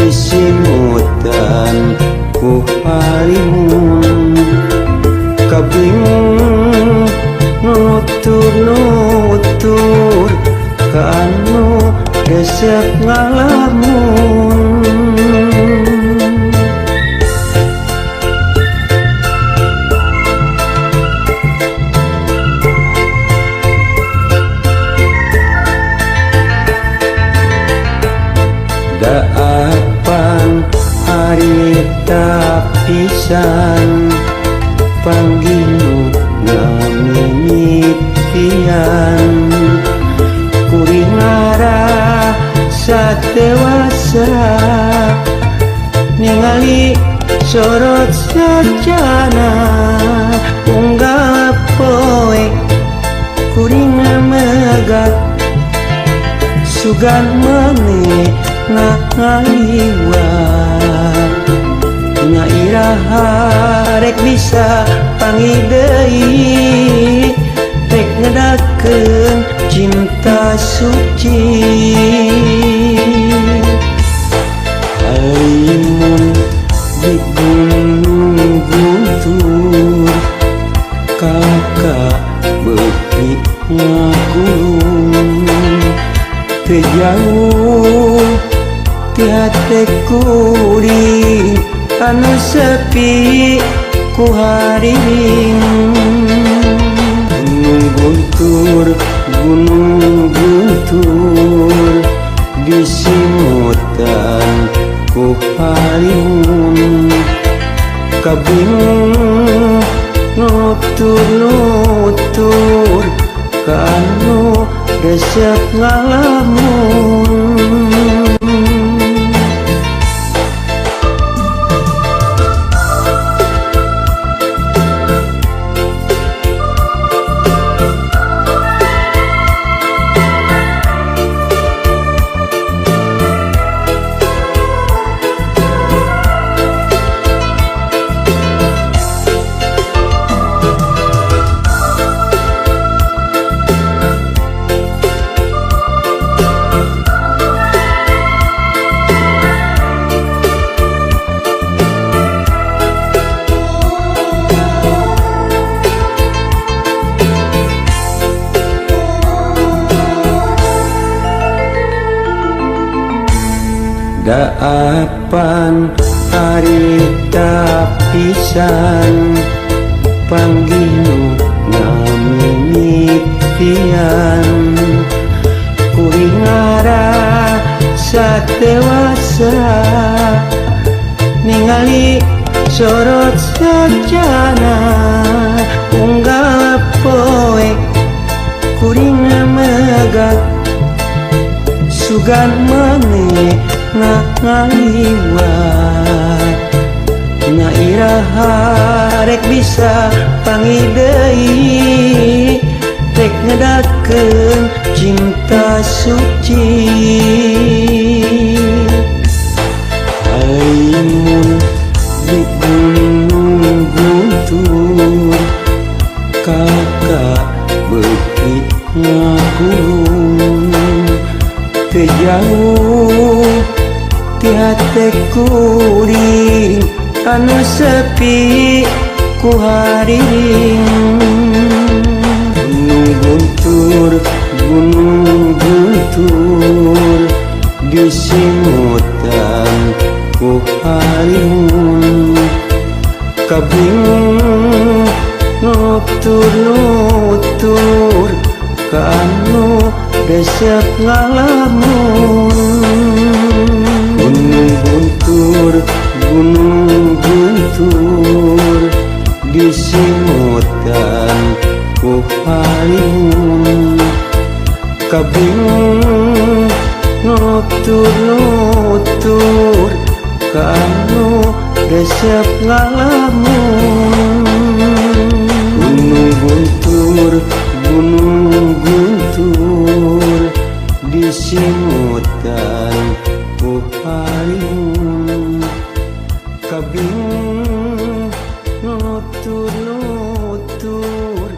Disimutan ku halimun kabingung nutur-nutur ka anu resep ngalamun. Daapan harita pisan panggil ngamimitian kuring ngarasa dewasa ningali sorot sajana unggal poe kuring megat sugan maneh ngaliwat nya iraha rek bisa panggih deui rek ngedakeun cinta suci. Halimun di Gunung Guntur kakak beuki ngagulung teu jauh ti hate kuring anu sepi ku hariring. Gunung Guntur, Gunung Guntur disimutan ku halimun kabingung nutur-nutur ka anu resep ngalamun. Daapan harita pisan panggil ngamimitian kuring ngarasa dewasa ningali sorot sajana unggal poe kuring megat sugan maneh ngaliwat nya iraha rek bisa panggih deui rek ngedakeun cinta suci. Halimun di Gunung Guntur kakak beuki ngagulung teu jauh ti hate kuring anu sepi ku hariring. Gunung Guntur, Gunung Guntur disimutan ku halimun kabingung nutur-nutur ka anu resep ngalamun. Gunung Guntur, Gunung Guntur disimutan ku halimun kabingung nutur-nutur ka anu resep ngalamun. Gunung Guntur, Gunung Guntur disimutan ku halimun kabingung nutur-nutur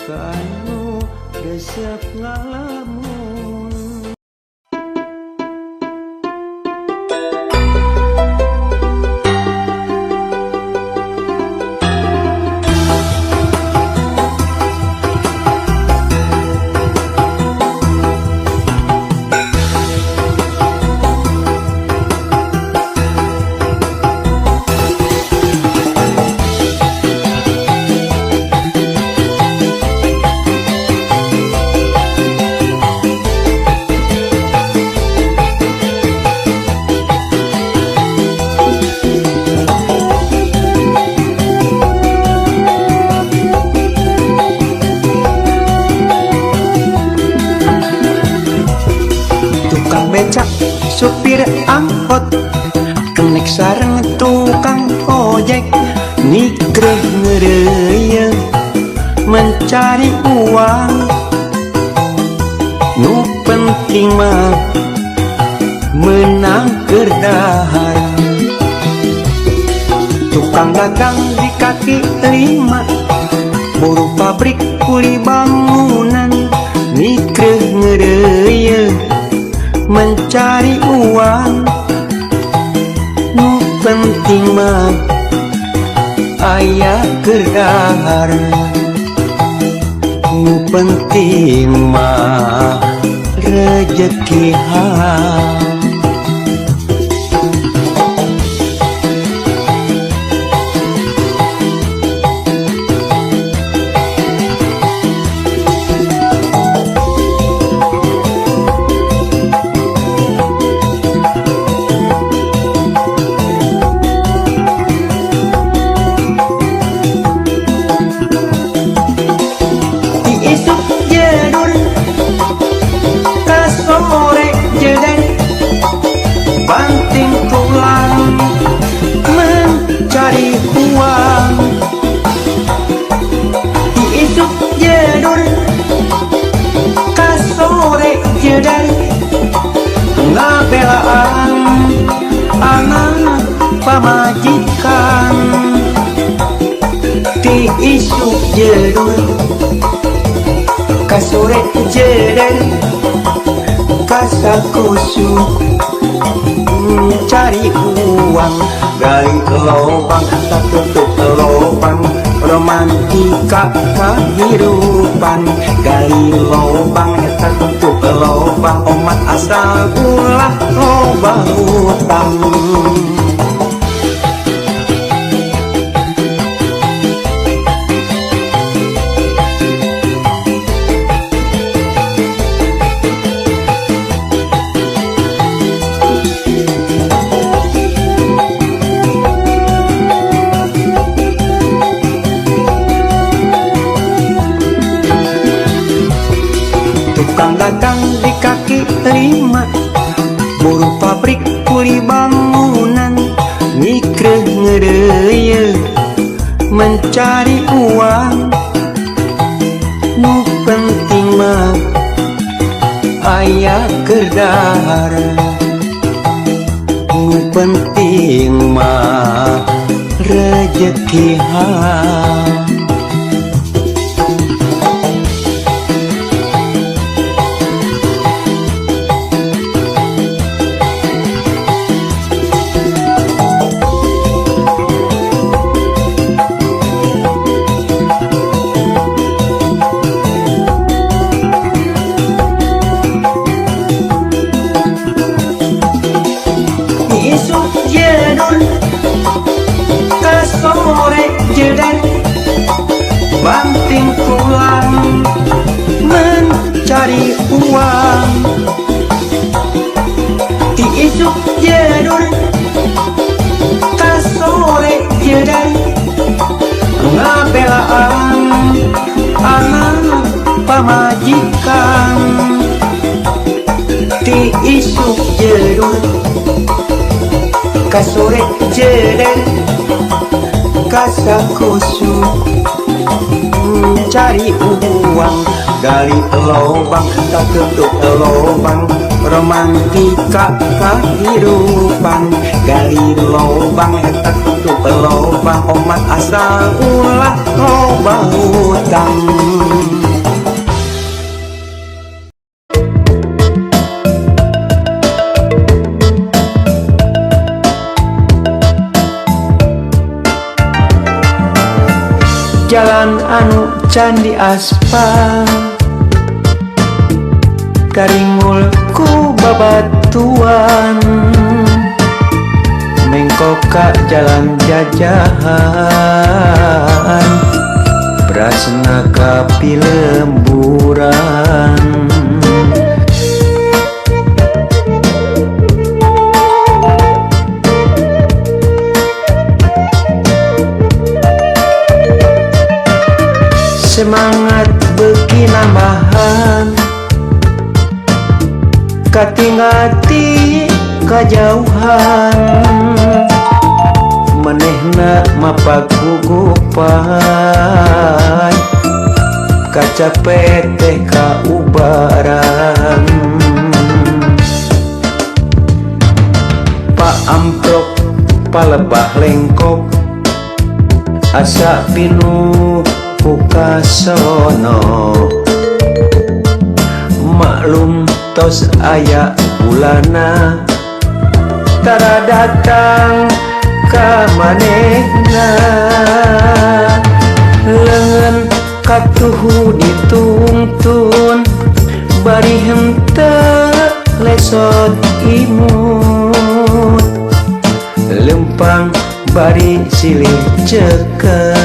ka anu resep ngalamun. Angkot, kenek sareng tukang ojek, nikreh ngeureuyeung mencari uang. Nu penting mah meunang keur dahar. Tukang dagang di kaki lima, buruh pabrik, kuli bangunan, nikreh ngeureuyeung mencari uang. Nu penting mah aya keur dahar. Nu penting mah rejeki halal. Ti isuk jedur ka sore jeder, banting tulang mencari uang. Ti isuk jedur ka sore jeder, ngabelaan anak pamajikan. Ti isuk jedur ka sore jeder, kasakusuk cari uang. Gali lubang tak tutup lubang, romantika kehidupan. Gali lubang tak tutup lubang, omat asal ulah loba hutang. Tukang dagang di kaki lima, buruh pabrik, kuli bangunan, nikreh ngeureuyeung mencari uang. Nu penting mah aya keur dahar. Nu penting mah rejeki halal. Isuk jedur ka sore jeder, banting tulang mencari uang. Ti isuk jedur ka sore jeder, ngabelaan anak pamajikan. Ti isuk jedur ka sore jeder, kasakusuk cari uang. Gali lubang tak tutup lubang, romantika kehidupan. Gali lubang tak tutup lubang, omat asal ulah loba hutang. Jalan anu can diaspal, karingul ku babatuan, mengkok ka jalan jajahan, berasna ka pilemburan. Semangat beuki nambahan, katingati kajauhan manehna mapak gugupan kacape teh kaubaran. Pak amprok palebah lengkok asa pinuh ku kasono maklum tos aya bulana tara datang ka manehna leungeun katuhu ditungtun bari henteu lesot imut lempang bari silih cekel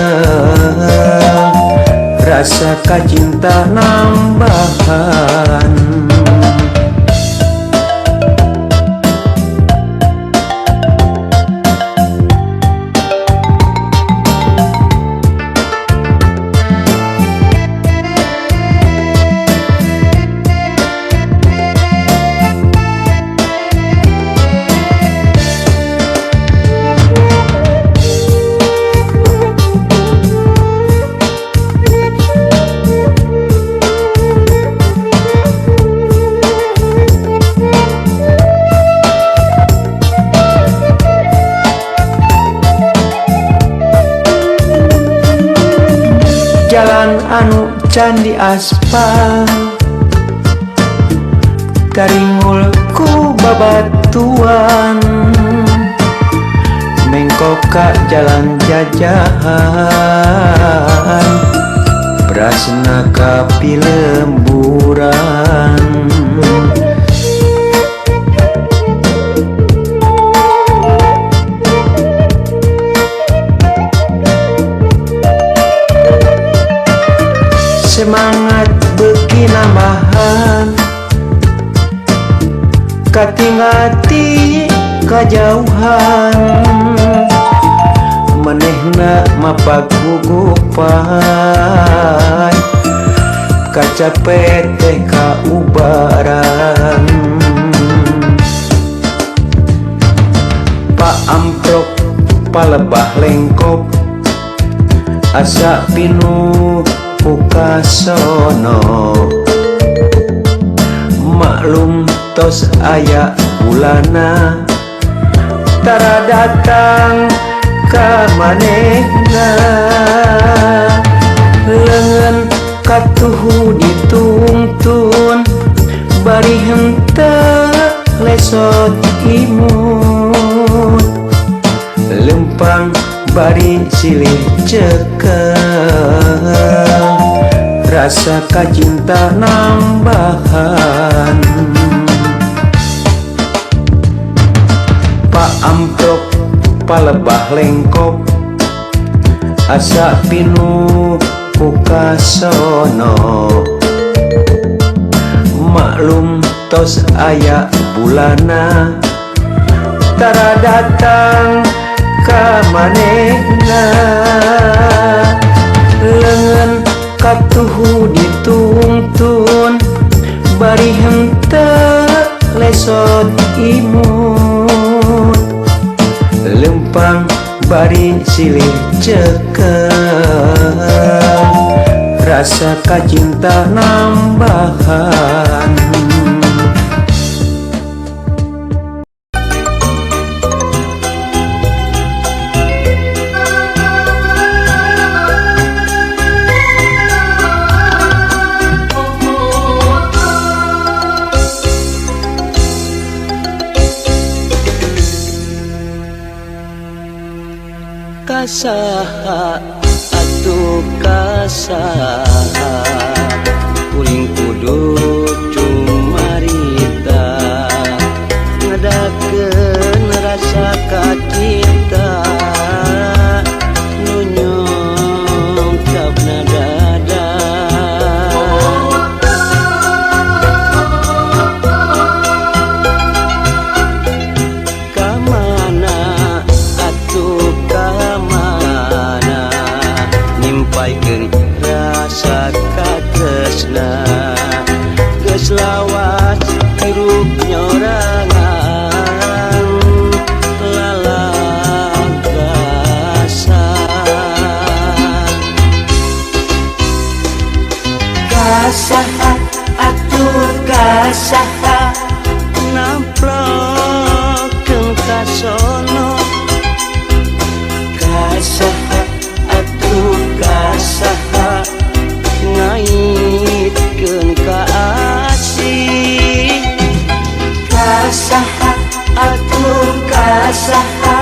rasa kacinta nambahan. Jalan anu candi aspal taringul ku babatuan mengkok ka jalan jajahan brasna ka pilemburan. Semangat beuki nambahan katingati kajauhan manehna mapak gugupan kacape teh kaubaran. Pak amprok palebah lengkop asa pinuh ku kasono maklum tos aya bulana tara datang ka manehna leungeun katuhu ditungtun bari henteu lesot imut lempang bari silih cekel rasa kacinta nambahan. Pak amprok palebah lengkop asa pinuh ku kasono maklum tos aya bulana tara datang ka manehna leungeun katuhu ditungtun bari henteu lesot imut lempang bari silih cekel rasa kacinta nambahan. Kasaha atuh kasaha kuring kudu cumarita ngadakeun rasa kacinta nu nyungkapna dada. Kamana atuh kamana nimpaikeun rasa katresna geus Sono. Kasaha atuh, kasaha ngaitkeun ka asih? Kasaha atuh, kasaha?